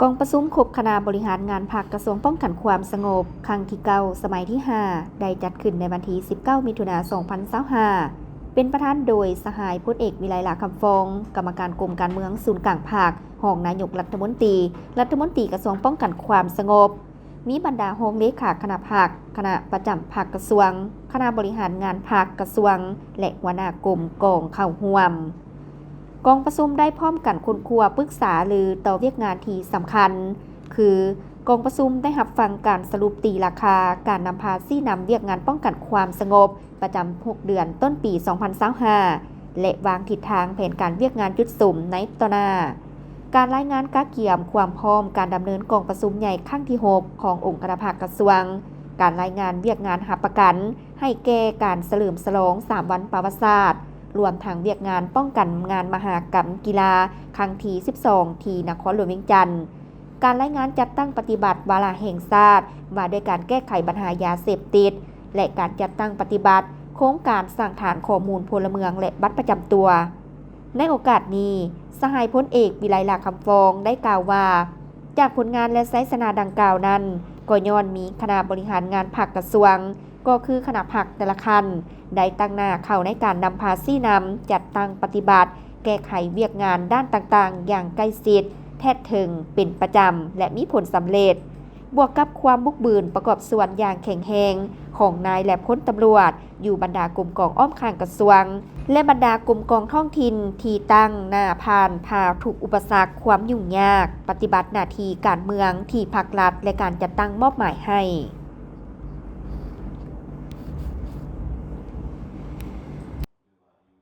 ກອງປະຊຸມຄົບຄະນະບໍລິຫານງານພັກກະຊວງປ້ອງກັນຄວາມສະຫງົບ ຄັ້ງທີເກົ້າ ສະໄໝທີຫ້າ ໄດ້ຈັດຂຶ້ນໃນວັນທີສິບເກົ້າ ມິຖຸນາ ສອງພັນຊາວຫ້າ ເປັນປະທານໂດຍສະຫາຍພົນເອກ ວິໄລ ຫຼ້າຄຳຟອງ ກຳມະການກົມການເມືອງສູນກາງພັກ, ຮອງນາຍົກລັດຖະມົນຕີ, ລັດຖະມົນຕີກະຊວງປ້ອງກັນຄວາມສະຫງົບ, ມີບັນດາຮອງເລຂາຄະນະພັກ, ຄະນະປະຈຳພັກກະຊວງ, ຄະນະບໍລິຫານງານພັກກະຊວງ ແລະ ຫົວໜ້າກົມກອງເຂົ້າຮ່ວມ. ກອງປະຊຸມໄດ້ພ້ອມກັນຄົ້ນຄວ້າ, ປຶກສາລືຕໍ່ວຽກງານທີ່ສຳຄັນ ຄື ກອງປະຊຸມໄດ້ຮັບຟັງການສະຫຼຸບຕີລາຄາການນຳພາຊີ້ນຳວຽກງານປ້ອງກັນຄວາມສະຫງົບປະຈຳຫົກເດືອນຕົ້ນປີສອງພັນຊາວຫ້າ ແລະ ວາງທິດທາງແຜນການວຽກງານຈຸດສຸມໃນຕໍ່ໜ້າ, ການລາຍງານກະກຽມຄວາມພ້ອມການດຳເນີນກອງປະຊຸມໃຫຍ່ຄັ້ງທີຫົກຂອງອົງຄະນະພັກກະຊວງ, ການລາຍງານວຽກງານຮັບປະກັນໃຫ້ແກ່ການສະເຫຼີມສະຫຼອງສາມວັນປະຫວັດສາດ, ລວມທັງວຽກງານປ້ອງກັນງານມະຫະກຳກິລາຄັ້ງທີສິບສອງ ທີ່ນະຄອນຫຼວງວຽງຈັນ, ການລາຍງານຈັດຕັ້ງປະຕິບັດວາລະແຫ່ງຊາດວ່າດ້ວຍການແກ້ໄຂບັນຫາຢາເສບຕິດ ແລະ ການຈັດຕັ້ງປະຕິບັດໂຄງການສ້າງຖານຂໍ້ມູນພົນລະເມືອງ ແລະ ບັດປະຈຳຕົວ. ໃນໂອກາດນີ້, ສະຫາຍພົນເອກ ວິໄລ ຫຼ້າຄຳຟອງ ໄດ້ກ່າວວ່າ ຈາກຜົນງານ ແລະ ໄຊຊະນະດັ່ງກ່າວນັ້ນ, ກໍຍ້ອນມີຄະນະບໍລິຫານງານພັກກະຊວງ, ກໍຄືຄະນະພັກແຕ່ລະຂັ້ນ ໄດ້ຕັ້ງໜ້າເຂົ້າໃນການນຳພາຊີ້ນຳ, ຈັດຕັ້ງປະຕິບັດ, ແກ້ໄຂວຽກງານດ້ານຕ່າງໆຢ່າງໃກ້ຊິດ, ແທດເຖິງ, ເປັນປະຈຳ ແລະ ມີຜົນສຳເລັດ, ບວກກັບຄວາມບຸກບືນປະກອບສ່ວນຢ່າງແຂງແຮງຂອງນາຍ ແລະ ພົນຕຳຫຼວດຢູ່ບັນດາກົມກອງອ້ອມຂ້າງກະຊວງ ແລະ ບັນດາກົມກອງທ້ອງຖິ່ນທີ່ຕັ້ງໜ້າຜ່ານຜ່າທຸກອຸປະສັກ, ຄວາມຫຍຸ້ງຍາກ, ປະຕິບັດໜ້າທີ່ການເມືອງທີ່ພັກລັດ ແລະ ການຈັດຕັ້ງມອບໝາຍໃຫ້.